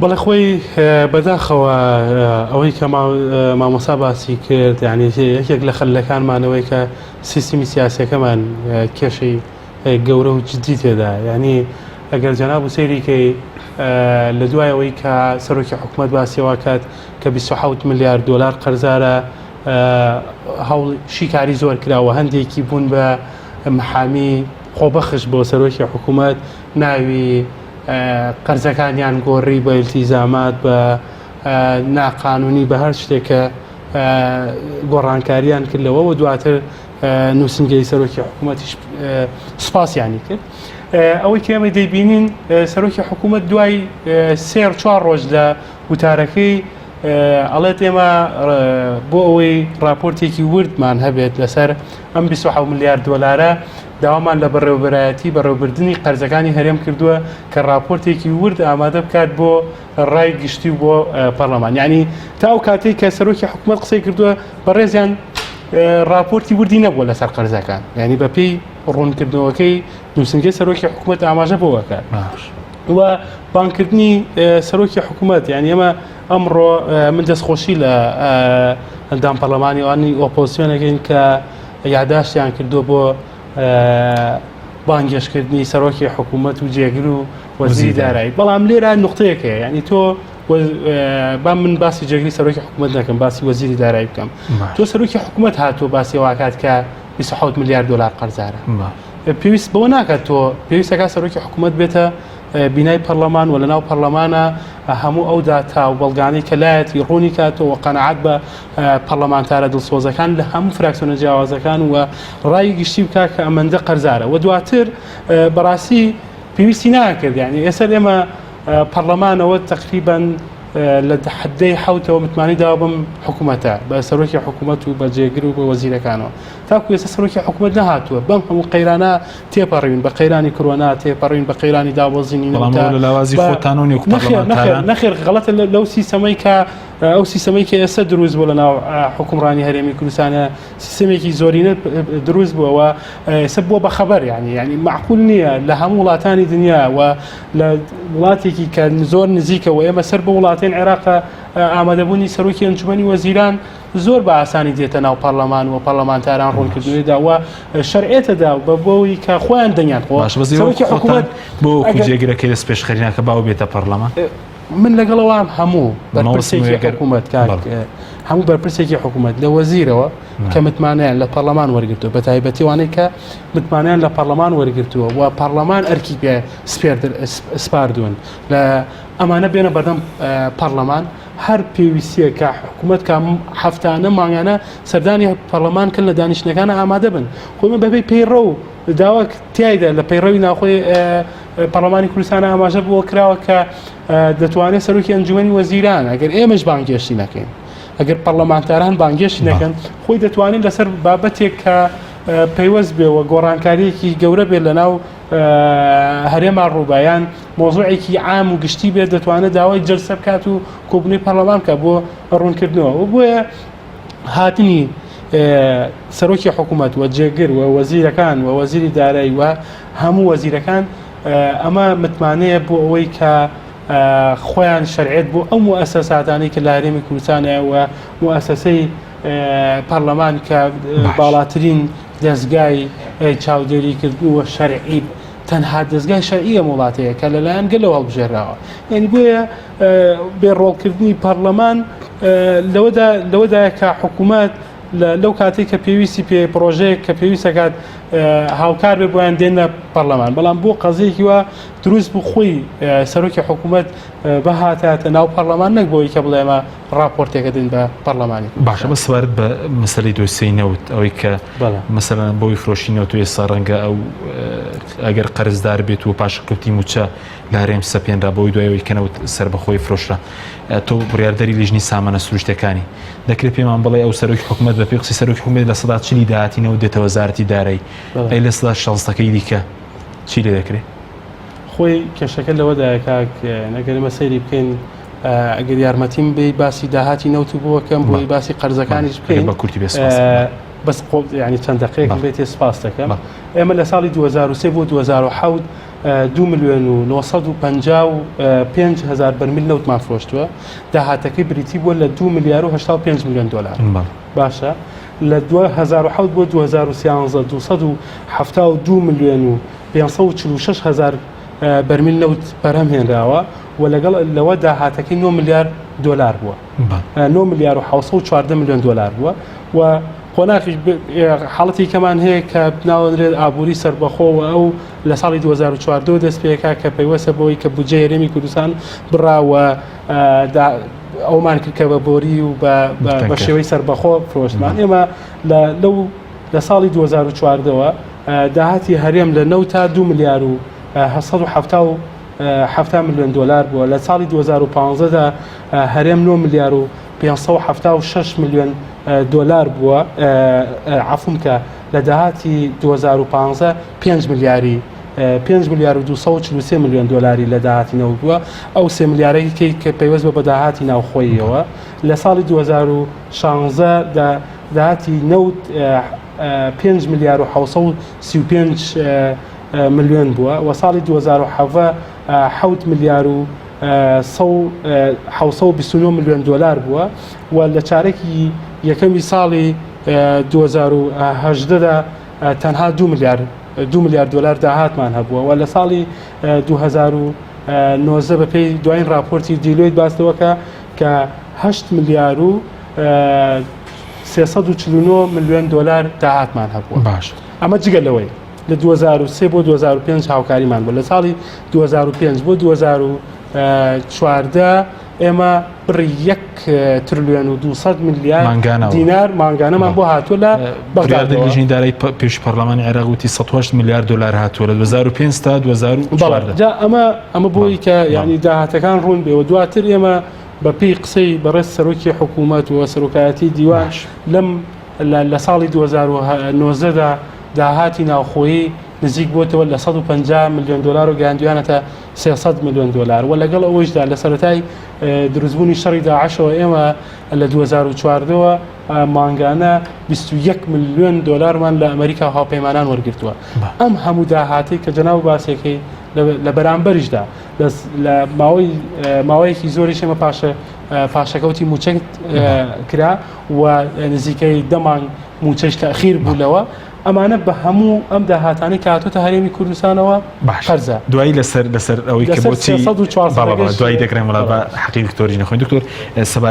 بەڵێ خۆی بەداخەوە ئەوەی کە مامۆسا باسی کرد یعنی یەکێک لە خەلەکانمانەوەی کە سیستمی سیاسەکەمان کێشەی گەورە و جدی تێدا یعنی ئەگەر جەناب و سەیریکەی لە دوای ئەوەی کە سەرۆکی حکوومەت باسیەوە کات کە 27 ملیار دلار قەرزارە هەوڵ شیکاری زۆر کراوە هەندێکی بوون بە محامی خۆبەخش بۆ سەرۆکی حکوومەت ناوی قەرزەکانیان گۆڕی بە ئیلتیزامات بە ناقانونی بە هەر شتێک کە گۆڕانکاریان کرد لەوە و دواتر نووسنگەی سەرۆکی حکوومەتیش سوپاسیانی کرد. ئەوەی کە ئێمە دەیبینین سەرۆکی حکوومەت دوای سێ چوار ڕۆژ لە وتارەکەی ئەڵێت ئێمە بۆ ئەوەی راپۆرتێکی وردمان هەبێت لەسەر ئەم 27 ملیار دۆلارە داوامان لە بەڕێوەبەرایەتی بەڕێوەبردنی قەرزەکانی هەرێم کردووە کە راپۆرتێکی ورد ئامادە بکات بۆ ڕای گشتی و بۆ پەرلەمان یعنی تا ئەو کاتێک کە سەرۆکی حکوومەت قسەی کردووە بەڕێزیان راپۆرتی وردی نەبووە لەسەر قەرزەکان یعنی بەپێی ڕوونکردنەوەکەی نووسنگەی سەرۆکی حکوومەت ئاماژە بۆ باش و بانکردنی سەرۆکی حکوومەت یعنی ئێمە ئەمڕۆ من دەستخۆشی لە ئەندام پەرلەمانی ئەوانی ئۆپۆزیسیۆنەکەین کە یاداشتیان کردووە بۆ بانگێشکردنی سەرۆکی حکوومەت و جێگر و وەزیری دارایی بەڵام لێرە نقطەیەک هەیە یعنی تۆ با من باسی جێگری سەرۆکی حکوومەت نەکەم باسی وەزیری دارایی بکەم تۆ سەرۆکی حکوومەت هاتووە باسی واکات کە 27 ملیار دلار قەرزارە پێویست بەوە ناکات تۆ پێویستەکە سەرۆکی حکوومەت بێتە بینای پەرلەمان و لەناو پەرلەمانە هەموو ئەو داتا و بەڵگانەی کە لایەتی ڕوونی کاتەوە قەنەعات بە پەرلەمانتارە دڵسۆزەکان لە هەموو فراکسیۆنە جیاوازەکان و ڕای گشتی بکا کە ئەمەندە قەرزارە و دواتر بەڕاستی پێویستی ناکرد یعنی ئێستا ئێمە پەرلەمانەوە تقریبا لە حدەی حوتەوە متمانی داوە بەم حکوومەتە بە سەرۆکی حکوومەت و بە جێگر و بە وەزیرەکانەوە تاکو ئێستا سەرۆکی حکوومەت نەهاتووە بەم هەموو قەیرانە تێپەڕین بە قەیرانی کرۆنا تێپەڕین بە قەیرانی دابەزینی لە لاوازی خۆتان و نەخێر غەڵەتە لەو سیستەمەی کە ئەو سیستەمەی کە ئێستا دروست بوو لە ناو حکومڕانی هەرێمی کوردستانە سیستمێکی زۆرینە دروست بووە و ئێستا بووە بە خەبەر ینی ینی معقول نییە لە هەموو وڵاتانی دنیا و لە وڵاتێکی کە زۆر نزیکەوە ئێمە سەر بە وڵاتێن عێراق ئامادەبوونی سەرۆکی ئەنجومەنی وەزیران زۆر بە ئاسانی دێتە ناو پەرلەمان و پەرلەمانتاران ڕوونکردنەوەی دا و شەرعێتە دا بە بۆی کە خۆیان دەنگیان خۆ باش بەس سەرۆکی حکوومەت بۆ جێگرەکەی دەست پێشخەری ناکە باو بێتە پەرلەمان من لەگەڵەوام هەموو بەرپرسێکی حکوومەت کاک هەموو بەرپرسێکی حکوومەت لە وەزیرەوە کە متمانەیان لە پەرلەمان وەرگتووە بە تایبەتیوانەی کە متمانیان لە پەرلەمان وەرگتووە و پەرلەمان ئەرکی پێ سپاردوون لە ئەمانە بێنە بەردەم پەرلەمان هەر پێویستیە کە حکوومەت کە هەفتانە مانگانە سەردانی پەرلەمان کەن لە دانیشتنەکانە ئامادە بن خۆمە بەبێ پەیڕەو داوا تایدا لە پەیڕەوی ناوخۆی پەرلەمانی کوردستان ئاماژە بۆ کراوە کە دەتوانێت سەرۆکی ئەنجومەنی وەزیران ئەگەر ئێمەش بانگێشتی نەکەین ئەگەر پەرلەمانتاران بانگێشتی نەکەن خۆی دەتوانێت لەسەر بابەتێک کە پەیوەست بێ و گۆڕانکاریەکی گەورە بێت لەناو هەرێما ڕووبایان مۆزوعێکی عام و گشتی بێت دەتوانێت داوای جلسە بکات و کۆبوونەوەی پەرلەمان بکات بۆ ڕوونکردنەوە و بۆیە هاتنی سەرۆکی حکوومەت و جێگر و وەزیرەکان و وەزیری دارایی و هەموو وەزیرەکان ئەمە متمانەیە بۆ ئەوەی کە خۆیان شەرعێت بۆ ئەو موئەسەساتانەی کە لە هەرێمی کوردستانە و موئەسەسەی پەرلەمان کە باڵاترین دەستگای چاودێریکردن و شەرعی تەنها دەستگای شەرعی ئەم وڵاتەیە کە لەلایەن گەلەوە هەڵبژێراوە یعنی بۆیە بێ ڕۆڵکردنی پەرلەمان لەوەدا لەوەدایە کە حکوومەت لەو کاتێک کە پێویستی پێ پرۆژەیەک کە پێویستەکات هاوکار بێ بۆیان دێنە پەرلەمان بەڵام بۆ قەزیەکی وا دروست بوو خۆی سەرۆکی حکوومەت بەهاتاتە ناو پەرلەمان نەک بۆی کە بڵێمە ڕاپۆرتێکە دن بە پەرلەمانی باشە بە سوارت بە مەسەلەی دۆسیەی نەوت ئەوەی کە مەسەلەن بۆی فرۆشی نەوت و ئێستا ڕەنگە ئەو ئەگەر قەرزدار بێت و پاشەکەوتی موچە لە هەرێم سەپێنرا بەوەی دوای ئەوەی کە نەوت سەربەخۆی فرۆشرا تۆ بڕیاردەری لیژنی سامانە سروشتەکانی دەکرێت پێمان بڵێ ئەو سەرۆکی حکومەت بە پێی قسەی سەرۆکی حکومەت 40% داهاتی نەوت دێتە وەزارەتی دارایی ئەی 60% دیکە چی لێ دەکرێت خۆی کێشەکە لەوەدایە کاک ئەگەر ئێمە سەیری بکەین ئەگەر یارمەتیم بێی باسی داهاتی نەوت و بۆکەم بۆی باسی قەرزەکانیش بکەین بە کورتی بێ سپاس بەس ینی چەند دقەیەک بێتێ سپاس دەکەم ئێمە لە ساڵی 2023 بۆ 2007 2 ملیۆن و 955 هزار بەرمیل نەوتمان فرۆشتووە داهاتەکەی بریتی بووە لە 2 ملیار و 85 میلیۆن دلار باشە لە 2007 بۆ 2013 272 ملیۆن و 546 هزار بەرمیل نەوت بەرهەم هێنراوە و لەگەڵ لەوە داهاتەکەی 9 ملیار دلار بووە 9 ملیار و 714 میلیۆن دلار بووە و قۆناخیش حاڵەتی کەمان هەیە کە ناوەنرێت ئابووری سەربەخۆ و ئەو لە ساڵی 2014 دەست پێکا کە پەیوەستە بەوەی کە بودجەی هەرێمی کوردستان بڕاوە ئەومان کرد کە بە بۆری و بە شێوەی سەربەخۆ فرۆشتمان ئێمە لەو لە ساڵی 2014ەوە داهاتی هەرێم لە نەوت تا 2 ملیار و 770 میلیۆن دلار بووە لە ساڵی 2015 دا هەرێم 9 ملیار و 576 میلیۆن دلار بووە عفوم کە لە داهاتی 2015 5 ملیاری 5 ملیار و 243 میلیۆن دلاری لە داهاتی نەوت بووە ئەو سێ ملیارەی کە پەیوەست بە بە داهاتی ناوخۆیەوە لە ساڵی 2016 دا داهاتی نەوت 5 ملیار و 735 ملیۆن بووە و ساڵی 2017 حەوت ملیار و 729 ملیۆن دلار بووە و لە چارەکی یەکەمی ساڵی 2018 دا تەنها 2 ملیار 2 ملیار دلار داهاتمان هەبووە و لە ساڵی 2019 بە پێی دوایین راپۆرتی دیلۆیت باس لەوەکە کە 8 ملیار و 349 ملیۆن دلار داهاتمان هەبووە باش ئەمە جگە لەوەی لە 2003 بۆ 2005 هاوکاریمان بوو لە ساڵی 2005 بۆ 2014 ئێمە بڕی یەک ترلیۆن و 200 ملیار دینار مانگانەمان بۆ هاتووە لە بەغداد لیژنەی دارایی پێش پەرلەمانی عێراق وتی 108 ملیار دلار هاتووە لە 2005 تا 2014 جا ئەمە ئەمە بۆی کە یعنی داهاتەکان ڕوون بێ و دواتر ئێمە بە پێی قسەی بەڕێز سەرۆکی حکوومەت و سەرۆکایەتی دیوان لەم لە ساڵی 2019 دا داهاتی ناوخۆیی نزیک بۆتەوە لە 150 میلیۆن دلار و گەیاندویانەتە 300 میلیۆن دلار و لەگەڵ ئەوەیشدا لە سەرەتای دروستبوونی شەڕی داعشەوە ئێمە لە 2014ەوە مانگانە 21 میلیۆن دلارمان لە ئەمریکا و هاوپەیمانان وەرگرتووە ئەم هەموو داهاتەی کە جەناو باسێکەی لە بەرامبەریشدا لە ماوەی ماوەیەکی زۆریش ئێمە پاشە پاشەکەوتی موچە کرا و نزیکەی دەمان موچەش تەخیر بوو لەوە ئەمانە بە هەموو ئەم داهاتانەی کە هاتۆتە هەرێمی کوردستانەوە باش قەرزە. دوایی لەسەر لەسەر ئەوەی کە لەسەر بۆچی 304 بەڵێ بەڵێ سەدەکەش دوایی دەگرێن وڵا بە بەڵێ. حەقی دکتۆری نەخۆین دکتۆر سەبارەت.